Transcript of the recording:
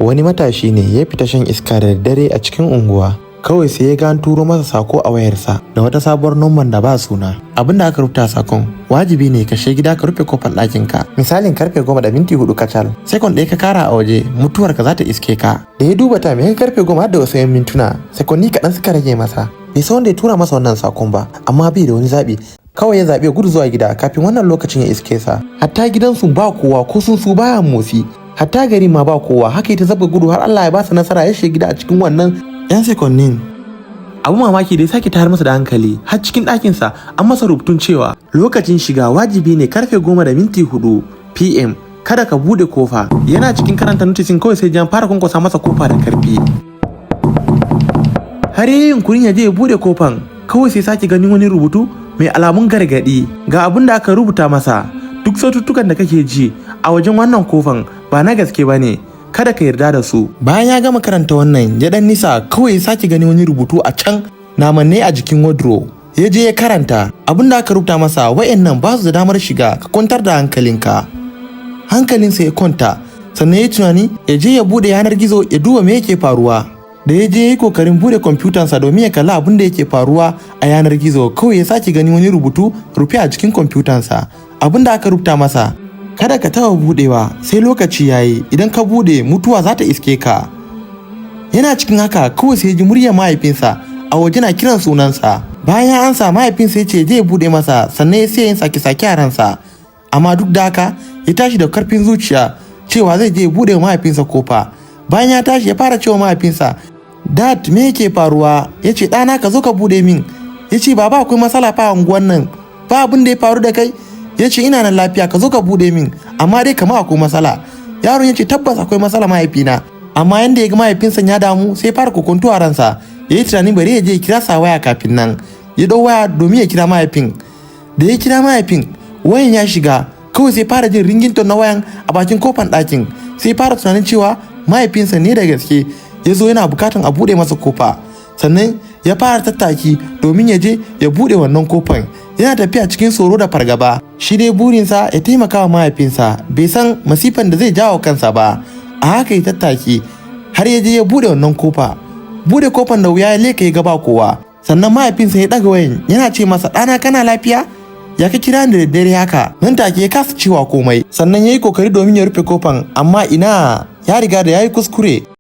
Wani matashi ne ya fita shan iska da daddare a cikin unguwa. Kawai sai ya ga an turo masa sako a wayarsa da wata sabuwar numban da ba suna. Abin da aka rubuta a sakon, wajibi ne ka shiga gida ka rufe kofar ɗakin ka. Misalin karfe 10:04 kacal. Sekon ɗaya ka kara a waje, mutuwar ka za ta iske ka. Da ya duba time, ya ga karfe 10 har da wasu 'yan mintuna, sekonni kaɗan suka rage masa. Bai san wanda ya tura masa wannan sakon ba, amma bai da wani zaɓi. Kawai ya zaɓi ya gudu zuwa gida kafin wannan lokacin ya iske sa. Hatta gidansu ba kowa, ko tsuntsu baya motsi. Hatta gari ma ba kowa, haka ya ta zabga gudu har Allah ya ba sa nasara ya shiga gida a cikin wannan 'yan sekonnin. Abu mamaki da ya sake tayar masa da hankali, har cikin ɗakinsa an masa rubutun cewa lokacin shiga wajibi ne karfe 10:04 PM, kada ka buɗe kofa. Yana cikin karanta notice ɗin, kawai sai ya ji an fara kwankwasa masa kofa da karfi. Har yayi yunkurin ya je ya buɗe kofan, kawai sai sake ganin wani rubutu mai alamun gargaɗi. Ga abin da aka rubuta masa: "Duk saututtukan da kake ji a wajen wannan kofan ba na gaske ba ne, kada ka yarda da su." Bayan ya gama karanta wannan, ya dan nisa, kawai ya sake gani wani rubutu a can na manne a jikin wardrobe. Ya je ya karanta. Abin da aka rubuta masa, "Wayannan ba su da damar shiga, ka kwantar da hankalinka." Hankalinsa ya kwanta, sannan ya tunani ya je ya bude yanar gizo ya duba me yake faruwa. Da ya je ya yi kokarin bude kwamfutansa domin ya kalla abin da yake faruwa a yanar gizo, kawai ya sake gani wani rubutu rufe a jikin kwamfutansa. Abin da aka rubuta masa, "Kada ka taɓa budewa sai lokaci yayi, idan ka bude mutuwa za ta iske ka." Yana cikin haka, kawai sai ya ji muryar mahaifinsa a waje na kiran sunansa. Bayan ya ansa, mahaifinsa ya ce zai bude masa. Sannan ya sai yin sake-sake a ransa, amma duk da haka ya tashi da karfin zuciya cewa zai je ya bude wa mahaifinsa kofa. Bayan ya tashi, ya fara cewa mahaifinsa, "Dad, me yake faruwa?" Ya ce, "Ɗana, ka zo ka bude min." Ya ce, "Baba, akwai matsala fa a unguwan nan." "Ba abin da ya faru da kai." Ya ce, "Ina nan lafiya, ka zo ka bude min, amma dai kama akwai matsala." Yaron ya ce, "Tabbas akwai matsala, mahaifina." Amma yanda ya ga mahaifinsa ya damu, sai fara kokonto a ransa. Ya yi tunanin bari ya je ya kira sa waya. Kafin nan ya ɗau waya domin ya kira mahaifin. Da ya kira mahaifin, wayan ya shiga, kawai sai fara jin ringtone na wayan a bakin kofan ɗakin. Sai fara tunanin cewa mahaifinsa ne da gaske ya zo yana bukatan a buɗe masa kofa. Sannan ya fara tattaki domin ya je ya buɗe wannan kofan. Yana tafiya cikin tsoro da fargaba. Shi dai burinsa ya taimaka wa mahaifinsa, bai san masifan da zai jawo kansa ba. A haka ya tattaki har ya je ya buɗe wannan kofa. Buɗe kofan da wuya, ya leka, ya ga ba kowa. Sannan mahaifinsa ya ɗaga wayan yana ce masa, "Ɗana, kana lafiya? Ya ka kira ni da daddare haka?" Nan take ya kasa cewa komai. Sannan ya yi kokari domin ya rufe kofan, amma ina, ya riga da ya yi kuskure.